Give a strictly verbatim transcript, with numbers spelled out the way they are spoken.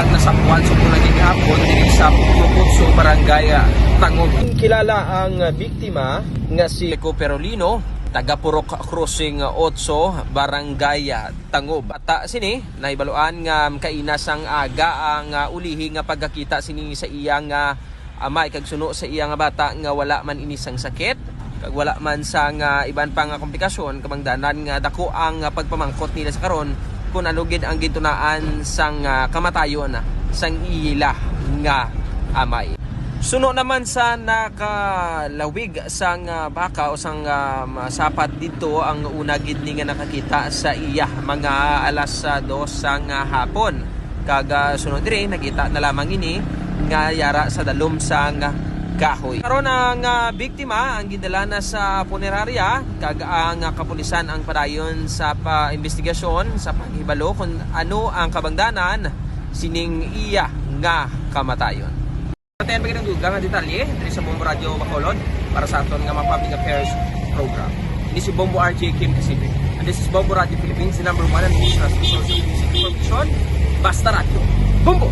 Ang nasapuan sa una gihapon diri sa Purok Otso, Barangay, ah, Tangob. Kilala ang biktima nga si Rico Perolino, taga Purok Crossing Otso, Barangay, ah, Tangob. Bata sini, nahibaluan nga kaina sang aga ang, ah, ulihi nga pagkakita sini sa iya nga amay kag suno sa iya nga bata nga wala man ini sang sakit kag wala man sang, ah, iban pa nga komplikasyon, kabangdanan nga dako ang, ah, pagpamangkot nila sa karon kung ano gid ang gintunaan sang, ah, kamatayon sang ila nga amay. Suno naman sa nakalawig sang, ah, baka o sang, ah, sapat didto, ang una gid ni nga nakakita sa iya mga alas, ah, dos sang, ah, hapon. Kag, ah, sunod diri, nakita na lamang ini nga yara sa dalom sang kahoy. Karon ang, ah, biktima ang gindala na sa punerarya, kag ang, ah, kapulisan ang padayon sa pa-, imbestigasyon sa paghibalo kung ano ang kabangdanan sining iya nga kamatayon. Patayan pa gid ang dugang nga detalye diri sa Bombo Radio Bacolod para sa aton nga mga public affairs program. Ini si Bombo R J Kim Kasibe. And this is Bombo Radio Philippines, the number one and most trusted source of news and information. Basta Radyo. Bombo!